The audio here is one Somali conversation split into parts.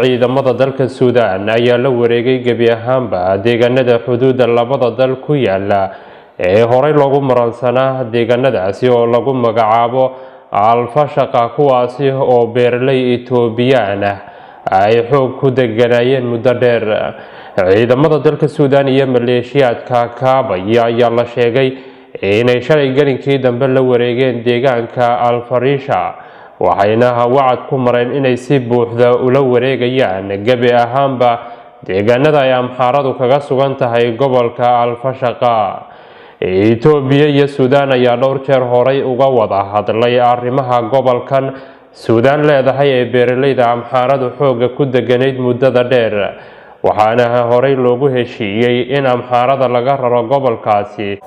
Ciidamada dalka Suudaan ayaa la wareegay gebi ahaanba deegaanada xuduudda labada dal ku yaala ee horey loogu muransanaa, deegaanadaasi oo lagu magacaabo Alfashaqa, kuwaasi oo beeraley Itoobiyaan ah ay xoog ku deganaayeen muddo dheer. Ciidamada dalka Suudaan iyo maleeshiyaadka kaabaya ayaa la sheegay inay shalay gelinkii dambe la wareegeen deegaanka Alfarisha, waxayna wacad ku mareen inay si buuxda ula wareegayaan gebi ahaanba deegaanada ay Amxaaradu kaga sugan tahay gobolka Alfashaqa. Itoobiya iyo Suudaan ayaa dhowr jeer horay uga wada hadlay arrimaha gobolkan Suudaan leedahay ee beeraleyda Amxaaradu xoogga ku deganayd muddada dheer, waxaana horey loogu heshiiyey in Amxaarada laga raro gobolkaasi,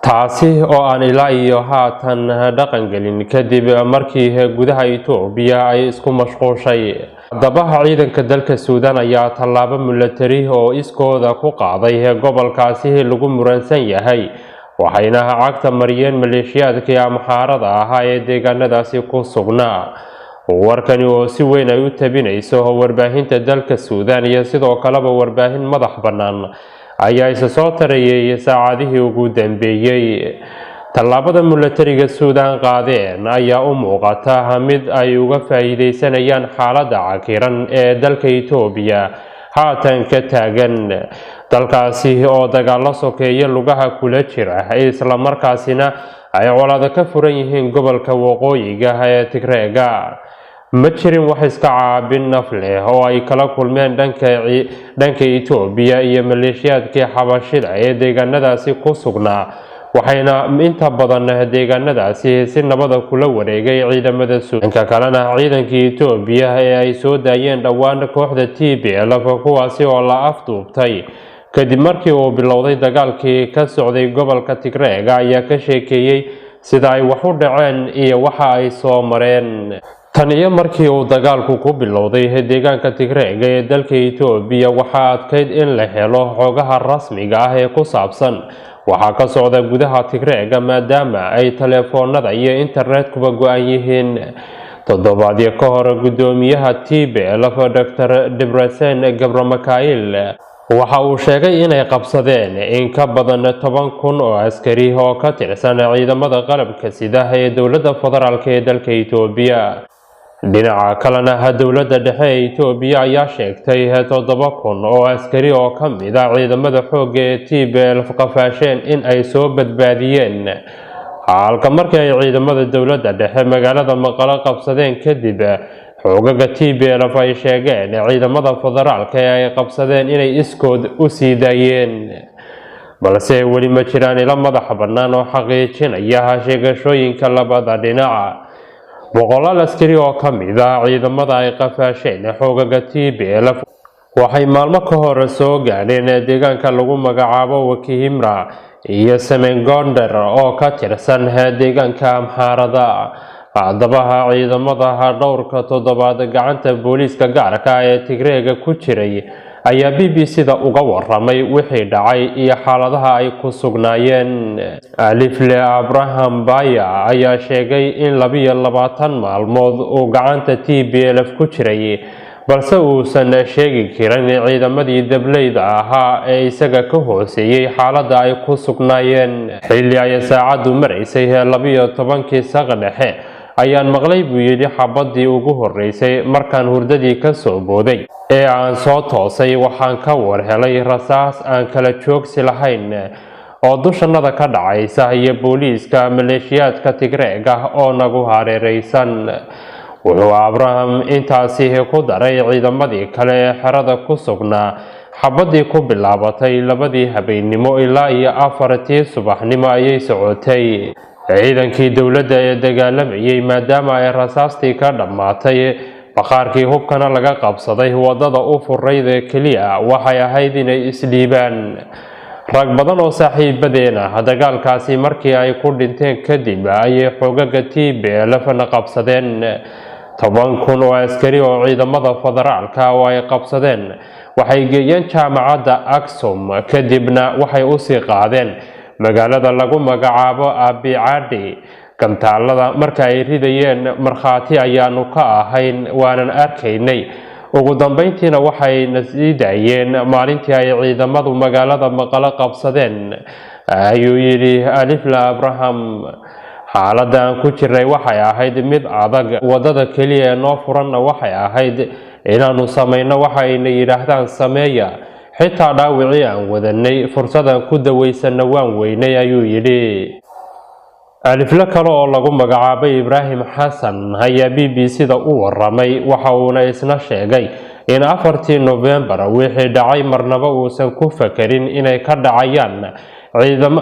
taasi oo aan ilaa iyo haatan dhaqan gelin kadib markii gudaha Itoobiya ay isku mashquushay. Haddaba, ciidanka dalka Suudaan ayaa tallaabo milatari oo iskooda ku qaaday gobolkaasi lagu muransan yahay, waxayna cagta mariyeen maleeshiyaadkii Amxaarada ahaa ee deegaanadaasi ku sugnaa. Warkani oo si weyn ay u tabinayso warbaahinta dalka Suudaan iyo sidoo kaleba warbaahin madax bannaan ayaa isa soo tarayay saacadihii ugu dambeeyey. Tallaabada milatariga Suudaan qaadeen ayaa u muuqata mid ay uga faa'iideysanayaan xaaladda cakiran ee dalka Itoobiya haatan ka taagan, dalkaasi oo dagaallo sokeeye lugaha kula jira, islamarkaasina ay colaado ka furan yihiin gobolka waqooyiga ee Tigreega. Ma jirin wax iska caabin naf leh oo ay kala kulmeen dhanka Itoobiya iyo maleeshiyaadkii Xabashida ee deegaanadaasi ku sugnaa, waxayna inta badan deegaanadaasi si nabada kula wareegay ciidamada. Dhanka kalena, ciidankii Itoobiya ee ay soo daayeen dhowaan kooxda TPLF, kuwaasi oo la afduubtay kadib markii uu bilowday dagaalkii ka socday gobolka Tigreega, ayaa ka sheekeeyey sida ay wax u dhaceen iyo waxa ay soo mareen. Tan iyo markii uu dagaalku ku bilowday deegaanka Tigreega ee dalka Itoobiya, waxaa adkayd in la helo xogaha rasmiga ah ee ku saabsan waxaa ka socda gudaha Tigreega, maadaama ay taleefoonada iyo internetkuba go-an yihiin. Toddobaadyo ka hor, guddoomiyaha TPLF, Dr Debretsion Gebremichael, waxa uu sheegay inay qabsadeen in ka badan 10,000 oo askari oo ka tirsan ciidamada qalabka sida ee dowladda federaalka ee dalka Itoobiya. Dhinaca kalena, dowladda dhexe ee Itoobiya ayaa sheegtay 7000 oo askari oo ka mid ah ciidamada xoogga ee TPLF qafaasheen in ay soo badbaadiyeen, halka markii ay ciidamada dowladda dhexe magaalada Maqalo qabsadeen kadib, xoogaga TPLF ay sheegeen ciidamada federaalka ee ay qabsadeen inay iskood u sii daayeen. Balse weli ma jiraan ilo madaxa bannaan oo xaqiijinaya sheegashooyinka labada dhinaca. Boqolaal askari oo ka mid ah ciidamada ay qafaasheen xoogaga TPLF waxay maalmo ka hor soo gaadheen deegaanka lagu magacaabo Waghimra iyo Semien Gondar oo ka tirsan deegaanka Amxaarada. Haddaba, ciidamada dhowrka toddobaad gacanta booliiska gaarka ah ee Tigreega ku jiray ayaa BBC da uga waramay wixii dhacay iyo xaaladaha ay ku sugnaayeen. Alifle Abraham Baya ayaa sheegay in 22 maalmood uu gacanta TPLF ku jiray, balse uusan sheegi karin ciidamadii dableyda ahaa ee isaga ka hooseeyey xaaladda ay ku sugnaayeen. "Xilli ay saacaddu maraysay 12-kii saq dhexe ayaan maqlay," buu yidhi, "xabadii ugu horreysay. Markaan hurdadii ka soo booday ee aan soo toosay, waxaan ka war helay rasaas aan kala joogsi lahayn oo dushannada ka dhacaysa iyo booliiska maleeshiyaadka Tigreeg ah oo nagu hareereysan." Wuxuu Abraham intaasi ku daray ciidamadii kale ee xerada ku sugnaa xabadii ku bilaabatay 2-dii habeennimo ilaa iyo 4-tii subaxnimo ayay socotay. Ciidankii dowladda ee dagaalamayay, maadaama ay rasaastii ka dhammaatay, bakhaarkii hubkana laga qabsaday, wadada u furayd keliya waxay ahayd inay isdhiibaan. Rag badan oo saaxiibadeen ah dagaalkaasi markii ay ku dhinteen kadib ayay xoogaga TPLF-na qabsadeen. 10,000 oo askari oo ciidamada federaalka oo ay qabsadeen waxay geeyeen jaamacadda Aksum, kadibna waxay usii qaadeen magaalada lagu magacaabo Abicadhi. Gantaalada marka ay ridayeen markhaati ayaanu ka ahayn, waanan arkaynay. Ugu dambeyntiina waxayna sii daayeen maalintii ay ciidamadu magaalada Maqalo qabsadeen, ayuu yidhi Alifla Abraham. Xaaladda aan ku jirnay waxay ahayd mid adag. Waddada keliya ee noo furanna waxay ahayd inaannu samayno waxa ayna yidhaahdaan sameeya. Xitaa dhaawicii aan wadanay fursadaan ku dawaysanna waan weynay, ayuu yidhi. Alifle kale oo lagu magacaabay Ibraahim Xasan ayaa BBC-da u waramay. Waxa uuna isna sheegay in 4-tii Nofembar wixii dhacay marnaba uusan ku fakerin inay ku dhacayaan ciidamo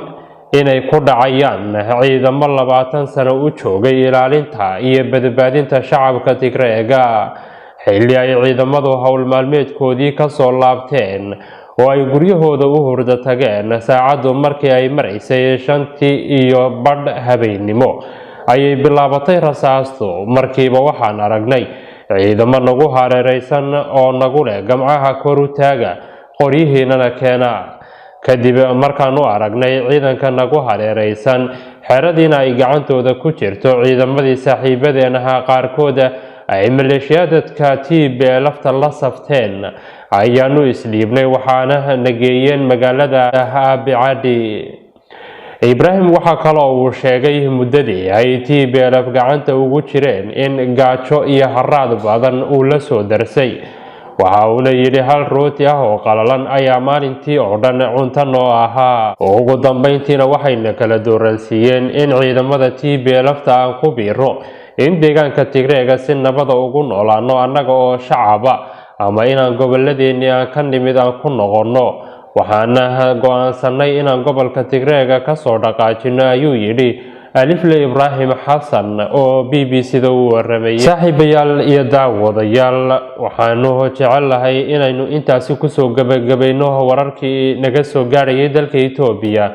20 sano u joogay ilaalinta iyo badbaadinta shacabka Tigreega. Xilli ay ciidamadu howl maalmeedkoodii kasoo laabteen oo ay guryahooda u hurdo tageen, saacaddu markii ay maraysay 5:30 habeennimo, ayay bilaabatay rasaastu. Markiiba waxaan aragnay ciidamo nagu hareeraysan oo nagu leh, "Gamcaha kor u taaga, qoryihiinana keena." Kadib markaan u aragnay ciidanka nagu hareeraysan, xeradiina ay gacantooda ku jirto, ciidamadii saaxiibadeen ahaa qaarkooda ay maleeshiyaadka TPLF-ta la safteen, ayaanu isdhiibnay, waxaana nageeyeen magaalada Abicadi. Ibraahim waxaa kaloo uu sheegay muddadii ay TPLF gacanta ugu jireen in gaajo iyo haraad badan uu la soo darsay. Waxa uuna yidhi, "Hal rooti ah oo qalalan ayaa maalintii oo dhan cunto noo ahaa. Ugu dambeyntiina waxayna kala dooransiiyeen in ciidamada TPLF-ta aan ku biiro, in deegaanka Tigreega si nabada ugu noolaano annaga oo shacaba, ama inaan goboladeenii aan ka nimid aan ku noqonno. Waxaana go-aansanay inaan gobolka Tigreega kasoo dhaqaajino," ayuu yidhi Alifle Ibraahim Xasan oo BBC da u waramayay. Saaxiibayaal iyo daawadayaal, waxaanu jecel lahay inaynu intaasi kusoo gebagabayno wararkii naga soo gaadhayay dalka Itoobiya.